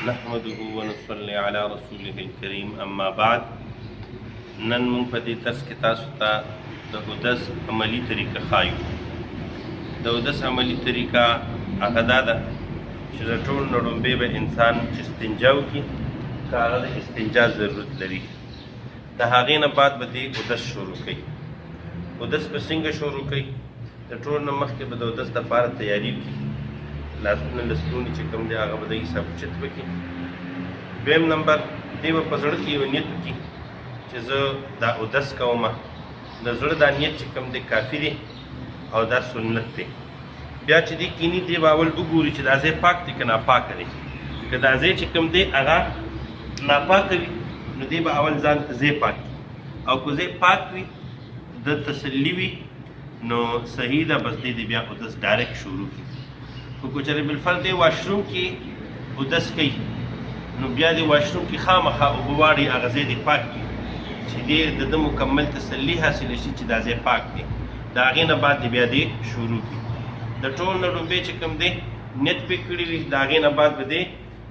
نحمده ونصلي على رسوله الكريم، اما بعد. نن موږ په دې درس کې تاسو ته د اودس عملي طریقه ښایو. د اودس عملي طریقه هغه دا ده چې د ټولو نه ړومبی به انسان استنجا وکړي، که هغه د استنجا ضرورت لري. د هغې نه بعد به دې اودس شروع کوي. اودس به څنګه شروع کوي؟ د ټولو نه مخکې به د اودس دپاره تیاری وکړي. لاسونه لستوڼي چې کوم دی هغه به د حساب اوچت وکړي. دویم نمبر دی به په زړه کې یو نیت وکړي چې زه دا اودس کوم. د زړه دا نیت چې کوم دی کافي دی او دا سنت دی. بیا چې دی کینی دی به اول وګوري چې دا ځای پاک دی که ناپاک دی. که دا ځای چې کوم دی هغه ناپاک وي نو دی به اول ځان ته ځای پاک کړي، او که ځای پاک وي د تسلي وي نو صحیح ده، بس دی بیا اودس ډایرکټ شروع کړي. خو که چېرې بالفرض دی واشروم کې اودس کوي نو بیا دی واشروم کې خامخا اوبه واړي، هغه ځای دې پاک کړي چې دی د ده مکمل تسلي حاصله شي چې دا ځای پاک دی. د هغې نه بعد دی بیا دی شروع کړي. د ټول نه ړومبی چې کوم دی نیت پې کړي وي، د هغې نه بعد به دی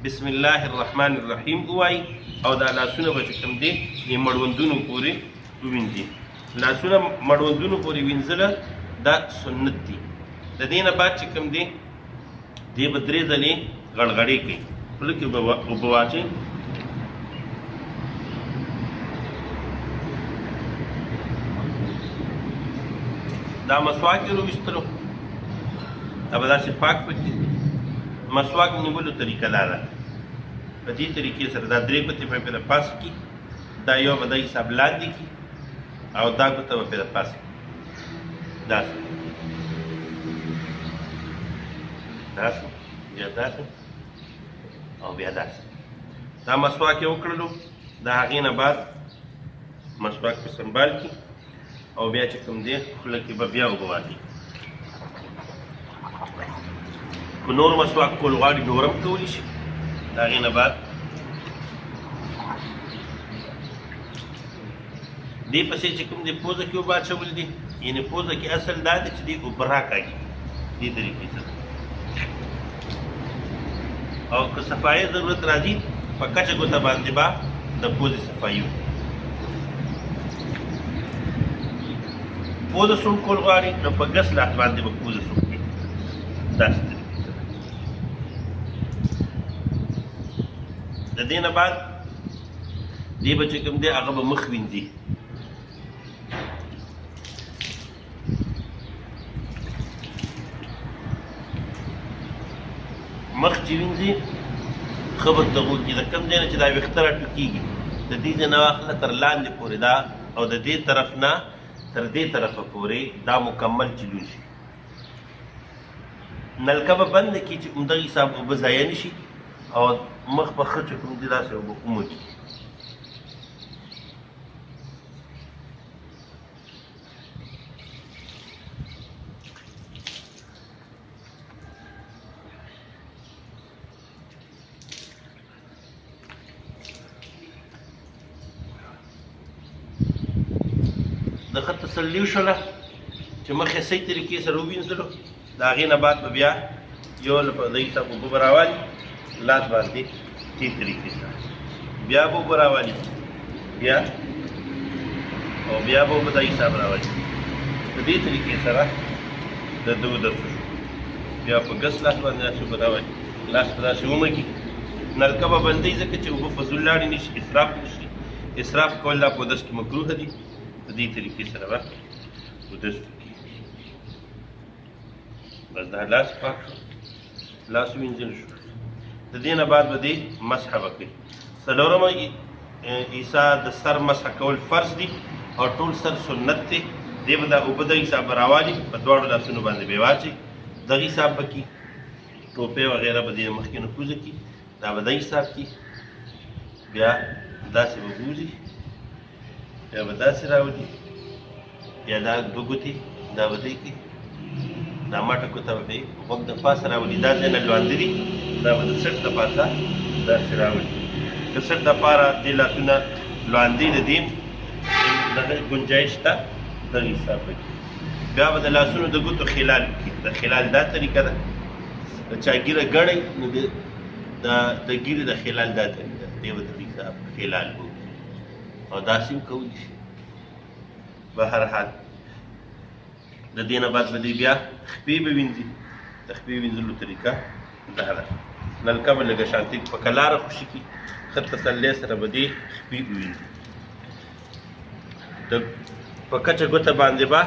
بسم الله الرحمن الرحیم ووایي او دا لاسونه به چې کوم دی د مړوندونو پورې ووینځي. لاسونه مړوندونو پورې وینځله دا سنت دي. د دې نه بعد چې کوم دی دی به درې ځلې غړغړې کوي، خوله کې به اوبه واچوي. دا مسواک یې راویستلو، دا به داسې پاک پکې. مسواک نیولو طریقه دا ده، په دې طریقې سره دا درې ګوتې به پرې پاسه کړي، دا یو به دا حساب لاندې کړي او دا ګوته به پرې پاسه کړي، داسې داسې بیا داسې او بیا داسې. دا مسواک یې وکړلو. د هغې نه بعد مسواک په سنبال کړي او بیا چې کوم دی خوله کې به بیا اوبه واچوي. که نور مسواک کول غواړي نور هم کولی شي. د هغې نه بعد دې پسې چې کوم دی پوزه کې اوبه اچول دي، یعنې پوزه کې اصل دا دی چې دې اوبه راکاږي دې طریقې سره، او که صفایي ضرورت راځي په کچه ګوته باندې به د پوزې صفایي وکړي. پوزه سوړ کول غواړي نو په ګس لاس باندې به پوزه سوړ کړي داسې طریقې سره. د دې نه بعد دې به چې کوم دی هغه به مخ وینځي. مخ چې وینځي ښه به دغو کړي، د کوم ځای نه چې دا ویښته راټوکېږي د دې ځای نه واخله تر لاندې پورې دا، او د دې طرف نه تر دې طرفه پورې دا مکمل چې لون شي. نلکه به بنده کړي چې همدغه حساب اوبه ضایع نه شي او مخ به ښه چې کوم دی داسې اوبه وموږي. د ښه تسلي وشوله چې مخ یې صحیح طریقې سره ووینځلو. د هغې نه بعد به بیا یو له په دې حساب اوبه به راوالي لاس باندې دې طریقې سره، بیا به اوبه راوالي بیا او بیا به اوبه دا حساب راوالي په دې طریقې سره د ده اودس وشو. بیا په ګس لاس باندې داسې اوبه راوالي، لاس به داسې ومږي. نلکه به بندوي ځکه چې اوبه فضول لاړې نه شي، اسراف نه شي. اسراف کول دا په اودس کې مکروه دي. په دې طریقې سره به اودس وکړي. بس دا لاس پاک شو، لاس وینځل شو. د دې نه بعد به دې مسح وکړي. څلورمه عیسی د سر مسح کول فرض دي او ټول سر سنت دی. دی به دا اوبه دغه حساب به راوالي، په دواړو لاسونو باندې به یې واچوي، دغه حساب به کړي. ټوپۍ وغیره به دې مخکې نه کوزه کړي، دا به دغه حساب کړي. بیا داسې به بوځي، بیا به داسې راولي، بیا دا دوه ګوتې دا به دی کړي، دا مټه ګوته به پرې غوږ د پاسه راولي. دا ځای نه لوانده دي، دا به د څټ د پاسه داسې راولي. د څټ دپاره دې لاسونه لواندې د دې دغه ګنجایش ته دغه حساب به کړي. بیا به د لاسونو د ګوتو خلال وکړي. د خلال دا طریقه ده، د چا ږیره ګڼئ نو د د ګیرې د خلال دا طریقه دی به د دې صاحب خلال وکړي او داسې هم کولی شي. به هر حال د دې نه بعد به دی بیا خپې به وینځي. د خپې وینځلو طریقه دا ده، نلکه به لږه شانتي په کلاره خوشي کړي، ښه تسلی سره به دی خپې ووینځي. د په کچه ګوته باندې به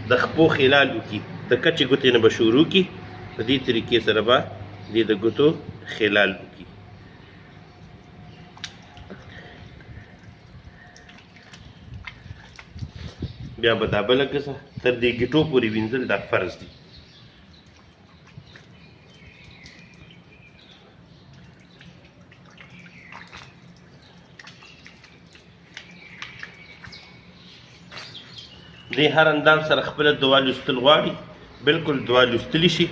د خپو خلال وکړي، د کچې ګوتې نه به شروع کړي، په دې طریقې سره به دی د ګوتو خلال وکړي. بیا به دا بله ګزه تر دې ګیټو پورې وینځل دا فرض دي. دی هر اندام سره خپله دعا لوستل غواړي، بالکل دعا لوستلی شي،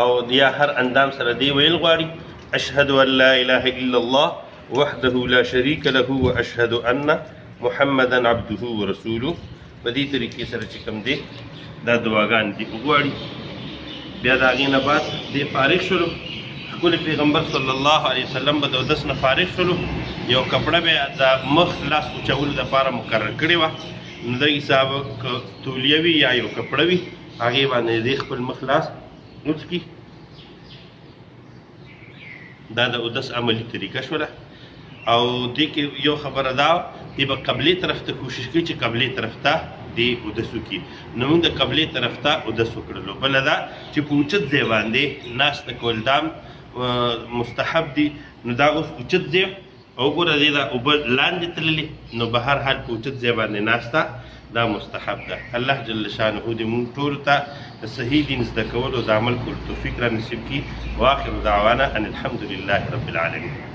او یا هر اندام سره دی ویل غواړي اشهد ان لا اله الا الله وحده لا شریک له واشهد ان محمدا عبده ورسوله. په دې طریقې سره چې کوم دی دا دعاګان دي وغواړي. بیا د هغې نه بعد دی فارغ شولو، ښکلي پیغمبر صلی الله علیه وسلم به د اودس نه فارغ شولو، یو کپړه به یې د مخ لاس وچولو دپاره مقرر کړې وه. نو دغه حساب که تولیه وي یا یو کپړه وي، هغې باندې دی خپل مخ لاس وچ کړي. دا د اودس عملي طریقه شوله. او دې کې یو خبره دا دی به قبلې طرف ته کوشش کوي چې قبلې طرف ته دی اودس وکړي. نو موږ د قبلې طرف ته اودس وکړلو. بله دا چې په اوچت ځای باندې ناسته کول دا مستحب دي. نو دا اوس اوچت ځای او ګوره دې دا اوبه لاندې تللې، نو به هر حال په اوچت ځای باندې ناسته دا مستحب ده. الله جل شانه دې موږ ټولو ته د صحیح دین زده کولو د عمل کولو توفیق را نصیب کړي. واخر دعوانا ان الحمد لله رب العالمین.